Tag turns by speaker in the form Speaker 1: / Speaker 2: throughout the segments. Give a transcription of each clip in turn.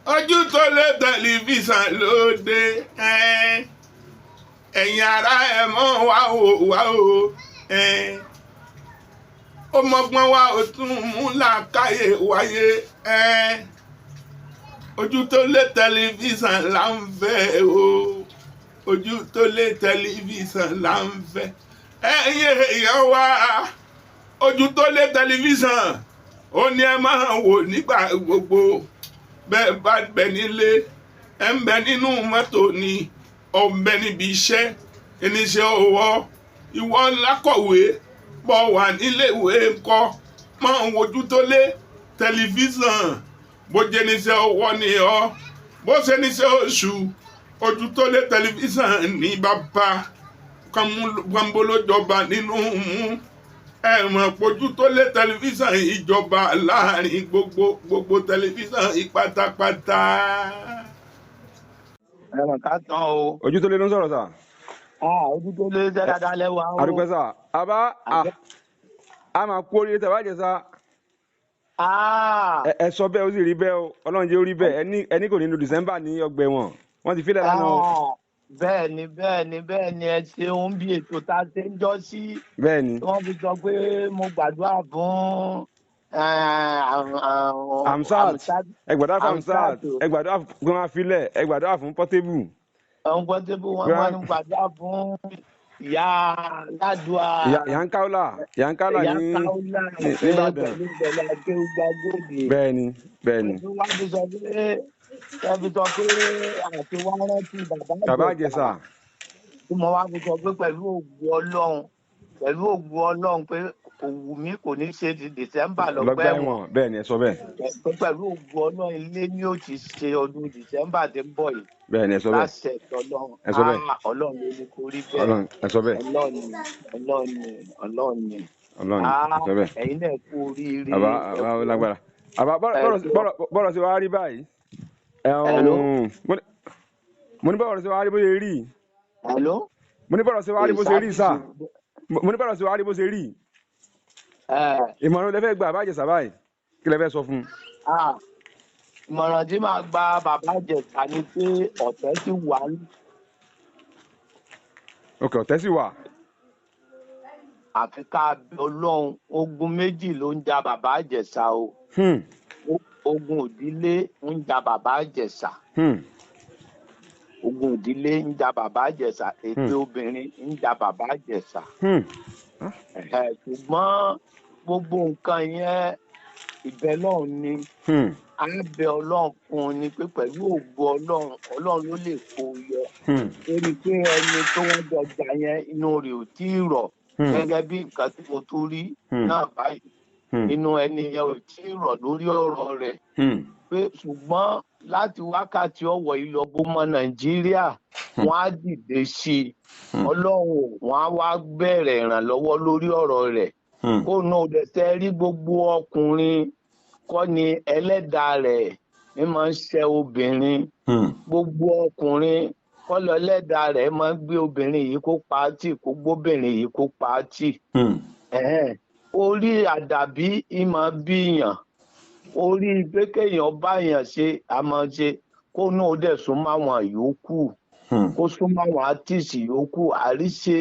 Speaker 1: Ojú tó lé tẹlifíṣàn lóde. Ẹ̀yin ará, ẹ̀ mọ́ wá o, wá o. Ó mọ́gbọ́n wá, ó tún mú làákàyè wáyé. Ojú tó lé tẹlifíṣàn là ń fẹ́ o, ojú tó lé tẹlifíṣàn là ń fẹ́. Ẹ̀yin èèyàn wá, ojú tó lé tẹlifíṣàn ó ní ẹ máa wò nígbà gbogbo. Bẹ́ẹ̀ bá bẹ nílé, ẹ ń bẹ nínú mọ́tò ni, ọ̀ ń bẹ níbi iṣẹ́, oníṣẹ́ ọwọ́, ìwọ lákọ̀wé bọ̀ wà níléèwé ńkọ́, máa ń wojú tó lé tẹlifíṣàn. Bó jẹ́ níṣẹ́ ọwọ́ ni ọ́, bó ṣe níṣẹ́ oṣù, ojú tó lé tẹlifíṣàn ní bàbá kàmbólójọba nínú mú. Ẹ mọ̀ pójú tó lé tẹlifíṣàn ìjọba láàrin gbogbo gbogbo tẹlifíṣàn ìpátápátá.
Speaker 2: Ẹ̀rọ ká tán o.
Speaker 3: Ojú tó lé ló ń sọ̀rọ̀, sir.
Speaker 2: Ah, ojú tó lé ṣẹ́ dáadáa lẹ́wà o.
Speaker 3: Àdúpẹ́, sir. Àbá a máa kú oríire tàbá jẹ, sir. Ẹ sọ bẹ́ẹ̀, ó sì rí bẹ́ẹ̀ o. Ọlọ́run jẹ́ ó rí bẹ́ẹ̀. Ẹni kò ní lo December ní ọgbà ẹ̀wọ̀n, wọ́n ti fílẹ̀ lánàá o.
Speaker 2: Ah, bẹ́ẹ̀ ni, ẹ ṣeun. Bí ètò tá a ṣe ń jọ sí
Speaker 3: Bẹ́ẹ̀ ni.
Speaker 2: tí wọ́n fi sọ pé mo gbàdúrà fún
Speaker 3: Amsat.
Speaker 2: Amsat.
Speaker 3: Ẹ gbàdúrà fún Amsat.
Speaker 2: Amsat.
Speaker 3: Ẹ gbàdúrà fún pé wọ́n á filẹ̀, ẹ gbàdúrà fún Portable.
Speaker 2: Àwọn Portable wọn
Speaker 3: pé
Speaker 2: wọ́n
Speaker 3: wọ́n
Speaker 2: ní gbàdúrà fún ìyá ládùá.
Speaker 3: Ìyá Nkáólà, ìyá Nkáólà
Speaker 2: ìyá
Speaker 3: ní
Speaker 2: Káúlà
Speaker 3: nìbàdàn.
Speaker 2: Pẹ̀lú akéwùgbà góòdì.
Speaker 3: Bẹ́ẹ̀ ni.
Speaker 2: Tí wọ́n fi sọ pé wọ́n fi sọ pé àti wá rántí bàbá
Speaker 3: bàbá
Speaker 2: Ìjẹ̀ṣà
Speaker 3: Ìjẹ̀ṣà.
Speaker 2: Tí mo wá fi sọ pé pẹ̀lú ògùn Ọlọ́run pé kò wù mí, kò ní ṣe ti December lọ́gbà
Speaker 3: lọ́gbà
Speaker 2: ẹ̀wọ̀n.
Speaker 3: ẹ̀wọ̀n, bẹ́ẹ̀ ni, ẹ sọ bẹ́ẹ̀.
Speaker 2: Pé pẹ̀lú ògùn Ọlọ́run, ilé ni ó ti ṣe ọdún December tí ń bọ̀ yìí.
Speaker 3: Bẹ́ẹ̀ ni, ẹ sọ bẹ́ẹ̀.
Speaker 2: Láṣẹ tọlọ́run.
Speaker 3: Ẹ sọ bẹ́ẹ̀.
Speaker 2: Ah, Ọlọ́run ló ní kó rí bẹ́ẹ̀.
Speaker 3: Ọlọ́run, ẹ sọ bẹ́ẹ̀.
Speaker 2: Ọlọ́run ni, Ọlọ́run ni, Ọlọ́run ni.
Speaker 3: Ọlọ́run ni, ẹ
Speaker 2: Ah,
Speaker 3: sọ bẹ́ẹ̀.
Speaker 2: ẹ̀yin náà kú oríire.
Speaker 3: Bàbá
Speaker 2: Ẹ
Speaker 3: bàbá
Speaker 2: kú
Speaker 3: lágbára bàbá.
Speaker 2: ẹ
Speaker 3: Bọ́rọ̀
Speaker 2: kú.
Speaker 3: bọ́rọ̀ sí wàá rí báyìí.
Speaker 2: Hello.
Speaker 3: Mo ní bọ́rọ̀ sí wàá rí bó ṣe rí.
Speaker 2: Hello.
Speaker 3: Mo ní bọ́rọ̀ sí wàá rí bó ṣe rí, sir.
Speaker 2: Ìsáfìsì.
Speaker 3: Mo ní bọ́rọ̀ sí wàá rí bó ṣe rí.
Speaker 2: Ẹ
Speaker 3: Ìmọ̀ràn lẹ fẹ́ gba bàbá Ìjẹ̀ṣà báyìí? Kí lẹ fẹ́ sọ fún un?
Speaker 2: Ah, ìmọ̀ràn tí màá gba bàbá Ìjẹ̀ṣà ni pé ọ̀tẹ̀ ti wà.
Speaker 3: Ok, ọ̀tẹ̀ sì wà.
Speaker 2: Àfi ká bẹ Ọlọ́run. Ogun méjì ló ń ja bàbá Ìjẹ̀ṣà o. Ogun ìdílé ń ja bàbá Ìjẹ̀ṣà. Ogun ìdílé ń ja bàbá Ìjẹ̀ṣà, èpè obìnrin ń ja bàbá Ìjẹ̀ṣà. Ẹ̀hẹ̀, ṣùgbọ́n gbogbo nǹkan yẹn, ìbẹ̀ lọ́hùn ni. Á bẹ Ọlọ́run fún un ni pé pẹ̀lú ògo Ọlọ́run, Ọlọ́run ló lè kó o yọ lórí pé ẹni tó wọ́n jọ jà yẹn, inú rẹ̀ ò tí ì rọ̀. Gẹ́gẹ́ bí nǹkan tí mo tún rí náà báyìí, inú ẹni yẹn ò tí ì rọ̀ lórí ọ̀rọ̀ rẹ̀. Pé ṣùgbọ́n láti wákàtí ọ̀wọ̀ yìí lọ, gbọ́mọ Nàìjíríà wọ́n á dìde sí i. Ọlọ́run, wọ́n á wá bẹ̀rẹ̀ ìrànlọ́wọ́ lórí ọ̀rọ̀ rẹ̀. Kó náà dẹ̀ sẹ́ rí, gbogbo ọkùnrin kọ́ ni ẹlẹ́dàá rẹ̀ ní máa ń ṣe obìnrin. Gbogbo ọkùnrin kọ́ lọ ẹlẹ́dàá rẹ̀ máa ń gbé obìnrin yìí kó pa á tì, kó gbóbìnrin yìí kó pa á tì. Ẹ̀hẹ́n. Orí àdàbí ìmọ̀ bíyàn, orí pé kéèyàn báyàn ṣe àmọ́ ṣe, kó náà dẹ̀ súnmọ́ àwọn yòókù, kó súnmọ́ àwọn artist yòókù. Àríṣe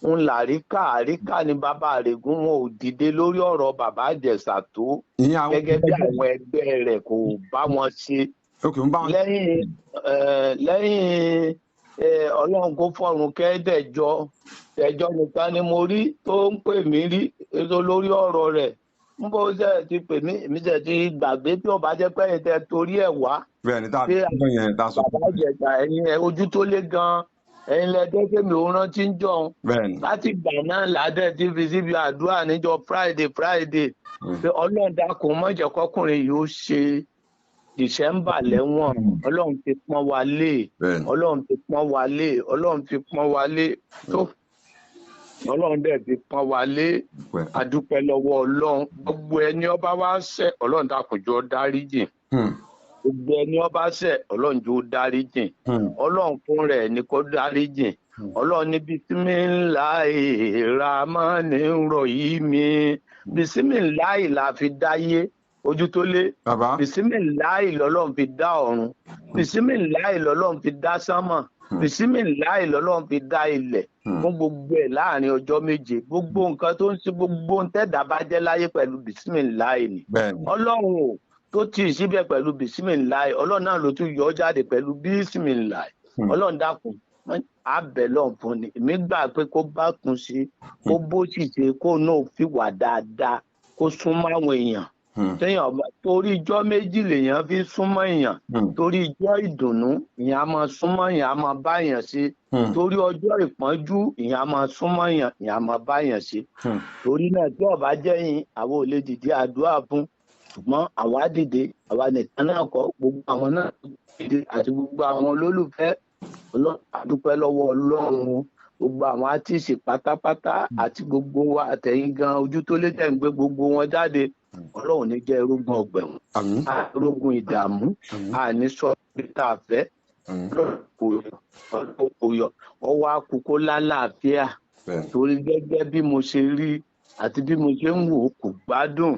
Speaker 2: ń làríkà, àríkà ni bàbá àrègún. Wọn ò dìde lórí ọ̀rọ̀ bàbá Ìjẹ̀ṣà tó
Speaker 3: Ìyẹn àwọn
Speaker 2: gẹ́gẹ́ bí àwọn ẹgbẹ́ rẹ̀ kò bá wọn ṣe.
Speaker 3: Ok, ń bá wọn.
Speaker 2: Lẹ́yìn Ọlọ́run kó fọ̀run kẹ́ẹ́dẹ̀jọ ẹjọ́ nìkan ni mo rí tó ń pè mí rí ètò lórí ọ̀rọ̀ rẹ̀. Ń bó ṣe ti pè mí, èmi ṣe ti gbàgbé. Bí ó bá jẹ́ pé ẹ̀yin tẹ torí ẹ̀ wá
Speaker 3: Bẹ́ẹ̀ ni, tá a
Speaker 2: pé
Speaker 3: sọ yẹn, tá a sọ.
Speaker 2: Bàbá Ìjẹ̀ṣà, ẹ̀yin ẹ̀ ojú tó lé gan, ẹ̀yin lẹ́jọ́ kémi ò rántí ń jọun.
Speaker 3: Bẹ́ẹ̀ ni.
Speaker 2: Láti ìgbà náà ládẹ́ ti fi síbi àdúrà níjọ́ Friday Friday pé Ọlọ́run dákun, má jẹ́ kọ́kùnrin yìí ó ṣe December lẹ́wọ̀n. Ọlọ́run ti pọ́n wa lé.
Speaker 3: Bẹ́ẹ̀ ni.
Speaker 2: Ọlọ́run ti pọ́n wa lé, Ọlọ́run ti pọ́n wa lé tó, Ọlọ́run dẹ̀ ti pọ́n wa lé.
Speaker 3: Pẹ́.
Speaker 2: Adúpẹ́ lọ́wọ́ Ọlọ́run. Gbogbo ẹni ọba wá ṣẹ̀, Ọlọ́run dákun jọ̀ọ́ dáríjìn. Gbogbo ẹni ọba ṣẹ̀, Ọlọ́run jọ̀ọ́ dáríjìn. Ọlọ́run fún rẹ̀ ní kó dáríjìn. Ọlọ́run ní bisimilahi ramani rọ̀yìí mi, bisimilahi la fi dáyé. Ojú tó lé.
Speaker 3: Bàbá.
Speaker 2: Bisimilayi lọ́lọ́run fi dá ọ̀run, bisimilayi lọ́lọ́run fi dá sánmọ̀, bisimilayi lọ́lọ́run fi dá ilẹ̀ fún gbogbo ẹ̀ láàrin ọjọ́ 7. Gbogbo nǹkan tó ń ṣe, gbogbo ń tẹ̀dá bá jẹ́ láyé pẹ̀lú bisimilayi ni. Ọlọ́run ò tó tì í síbẹ̀ pẹ̀lú bisimilayi, Ọlọ́run náà ló tún yọ ọ́ jáde pẹ̀lú bisimilayi. Ọlọ́run dákun, abẹ lọ́n fún ni. Èmi gbà pé kó bá kun sí, kó bó sì ṣe, kó náà fi wà dáadáa, kó súnmọ́ àwọn èèyàn. Téèyàn torí ijọ́ 2 lèèyàn fi súnmọ́ èèyàn, torí ijọ́ ìdùnnú èèyàn á máa súnmọ́ èèyàn, á máa bá èèyàn ṣe, torí ọjọ́ ìpọ́njú èèyàn á máa súnmọ́ èèyàn, èèyàn á máa bá èèyàn ṣe. Torí náà tí ó bá jẹ́ yín, àwọn ò lè dìde àdúrà fún, ṣùgbọ́n àwa dìde, àwa nìkan náà kọ́, gbogbo àwọn náà dìde àti gbogbo àwọn olólùfẹ́. Ọlọ́run, a dúpẹ́ lọ́wọ́ Ọlọ́run, gbogbo àwọn átíìsì pátápátá àti gbogbo wa àtẹ̀yìn gan, ojú tó lé tẹ̀ ń gbé gbogbo wọn jáde. Ọlọ́run ní jẹ́ irógun ọ̀gbẹ̀wọ̀n, irógun ìdààmú, àní sọ pé tá a fẹ́. Ọlọ́run kò yọ ọwọ́ àkókò lálàáfíà, torí gẹ́gẹ́ bí mo ṣe rí àti bí mo ṣe ń wò, kò gbádùn,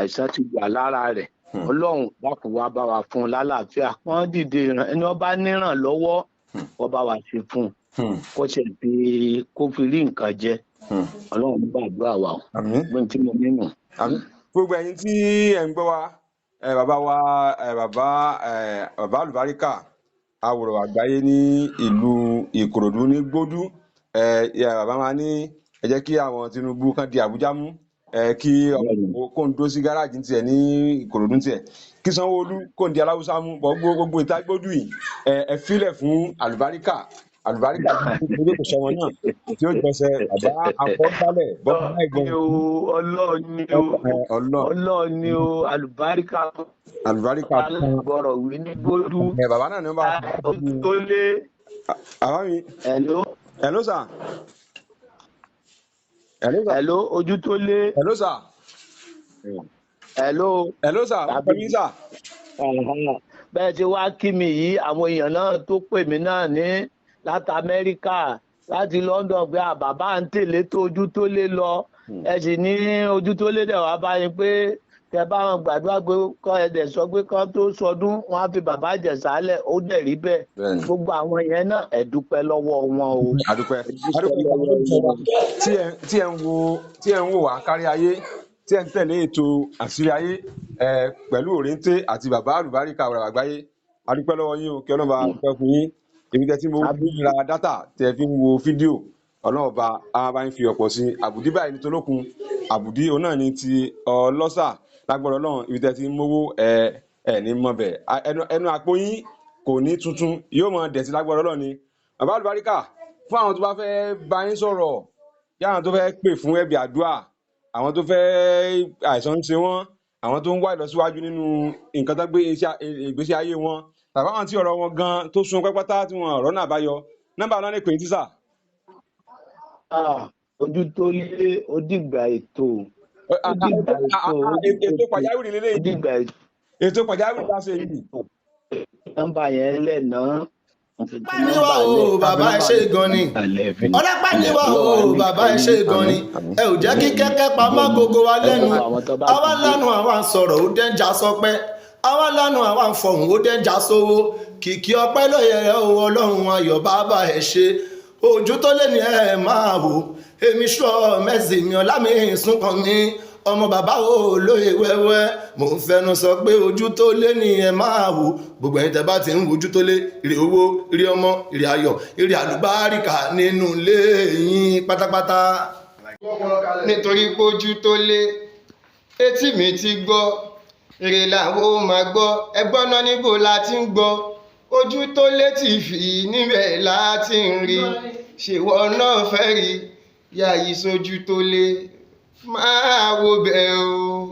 Speaker 2: àìsàn ti wà lára rẹ̀. Ọlọ́run dákun wá bá wa fún un lálàáfíà. Wọ́n dìde ẹni ọba níràn lọ́wọ́, ọba wa ṣe fún un, kó ṣe fi kó fi rí nǹkan jẹ. Ọlọ́run gbàdúrà wa o. Gbọ́n tí mo nínú.
Speaker 3: Gbogbo ẹ̀yin tí ẹ ń gbọ́ wa, bàbá wa, bàbá bàbá àlùbáríkà àwòrán àgbáyé ní ìlú Ìkòròdú ní Gbódú, bàbá wa ní ẹ jẹ́ kí àwọn Tinubu kan di Àbújá mú, kí kó ń dó sí gáràjì tiẹ̀ ní Ìkòròdú tiẹ̀, kí Sanwó-Olú kó ń di Aláwùsá mú, bọ́ gbogbo ìta Gbódú yìí ẹ filẹ̀ fún àlùbáríkà. Àlùbáríkà tó kò sọmọ náà tí ó jọsẹ bàbá àfọgbálẹ̀ bọ́bá ẹ̀gbọ́n.
Speaker 2: Ọlọ́run ni o, Ọlọ́run ni o, àlùbáríkà.
Speaker 3: Àlùbáríkà
Speaker 2: alágbọ̀rọ̀ wí ní Gbódú.
Speaker 3: Bàbá náà ni wọ́n bá.
Speaker 2: Tó lé.
Speaker 3: Bàbá mi.
Speaker 2: Hello.
Speaker 3: Hello sir. Hello sir.
Speaker 2: Hello, ojú tó lé.
Speaker 3: Hello sir.
Speaker 2: Hello.
Speaker 3: Hello sir. Bàbá mi sir.
Speaker 2: Bẹ́ẹ̀ ti wá kí mi yìí, àwọn èèyàn náà tó pè mí náà ní láti Amẹ́ríkà, láti London, pé bàbá ń tẹ̀lé tó ojú tó lé lọ. Ẹ sì ní ojú tó lé dẹ̀ wá báyìí pé tẹ bá wọn gbàdúrà pé kọ́ ẹ dẹ̀ sọ pé kọ́ tó sọdún wọn á fi bàbá Ìjẹ̀ṣà lẹ̀, ó dẹ̀ rí bẹ́ẹ̀. Gbogbo àwọn yẹn náà ẹ dúpẹ́ lọ́wọ́ wọn o.
Speaker 3: Àdúpẹ́ tí ẹ ń wò wá kárí ayé, tí ẹ ń tẹ̀lé ètò àṣírí ayé pẹ̀lú Òréńté àti bàbá àlùbáríkà àwòrán àgbáyé. Àdúpẹ́ lọ́wọ́ yín o, kí Ọlọ́run bá dúpẹ́ fún yín. Ibi tẹ́ tí mo ń ra dátà tẹ́ fi ń wo fídíò, Ọlọ́run bá a bá ń fi ọ̀pọ̀ sí. Àbùdí báyìí ní tolókun, àbùdí òun náà ní ti ọlọ́sà lágbọ́dọ̀ Ọlọ́run. Ibi tẹ́ ti ń mówó ẹ ní mọ̀ bẹ̀, ẹnu àpò yín kò ní tuntun, yóò mọ dẹ̀sí lágbọ́dọ̀ Ọlọ́run ni. Bàbá àlùbáríkà, fún àwọn tó bá fẹ́ bá yín sọ̀rọ̀, yá àwọn tó fẹ́ pè fún ẹ̀bì àdúrà, àwọn tó fẹ́ àìsàn ń ṣe wọ́n, àwọn tó ń wá ìlọsíwájú nínú nǹkan tó gbé ìgbésí ayé wọn, tàbí àwọn tí ọ̀rọ̀ wọn gan tó sun pápátá tí wọn ọ̀rọ̀ náà bá yọ, nọ́mbà náà lè pè é tísà.
Speaker 2: Ojú tó lé, ó dìgbà ètò.
Speaker 3: Ètò pàjáwìrì lélẹ́yìí. Ètò pàjáwìrì la ṣe yìí.
Speaker 2: Nọ́mbà yẹn lẹ̀ náà.
Speaker 4: Níwá o bàbá ẹ ṣe gan ni, ọlọ́pàá níwá o bàbá ẹ ṣe gan ni, ẹ ò jẹ́ kí kẹ́kẹ́ pamọ́ gbogbo wa lẹ́nu. Àwa lánàá àwa ń sọ̀rọ̀ ó dẹ́njà sọpẹ́, àwa lánàá àwa ń fọ̀hún ó dẹ́njà sówó. Kìkì ọpẹ́ ló yẹ o, Ọlọ́run ayọ̀ bàbá ẹ ṣe. Ojú tó lé ní ẹ máa wò, èmi ṣọ́ mẹ́sì mi ọ̀la mi ìsúnkàn mi, ọmọ bàbá o lóye wẹ́wẹ́, mò ń fẹnu sọ pé ojú tó lé ní ẹ máa wò. Gbogbo ẹ̀yin tẹ́ bá ti ń wojú tó lé, ire owó, ire ọmọ, ire ayọ̀, ire àlùbáríkà nínú ilé yín pátápátá.
Speaker 5: Nítorí pé ojú tó lé, etí mi ti gbọ́, ire làwọn ó máa gbọ́, ẹgbọ́n náà níbo la ti ń gbọ́, ojú tó lé ti fi níbẹ̀ la ti ń rí, ṣèwọ náà fẹ́ rí, yàyí sójú tó lé, máa wo bẹ́ẹ̀ o.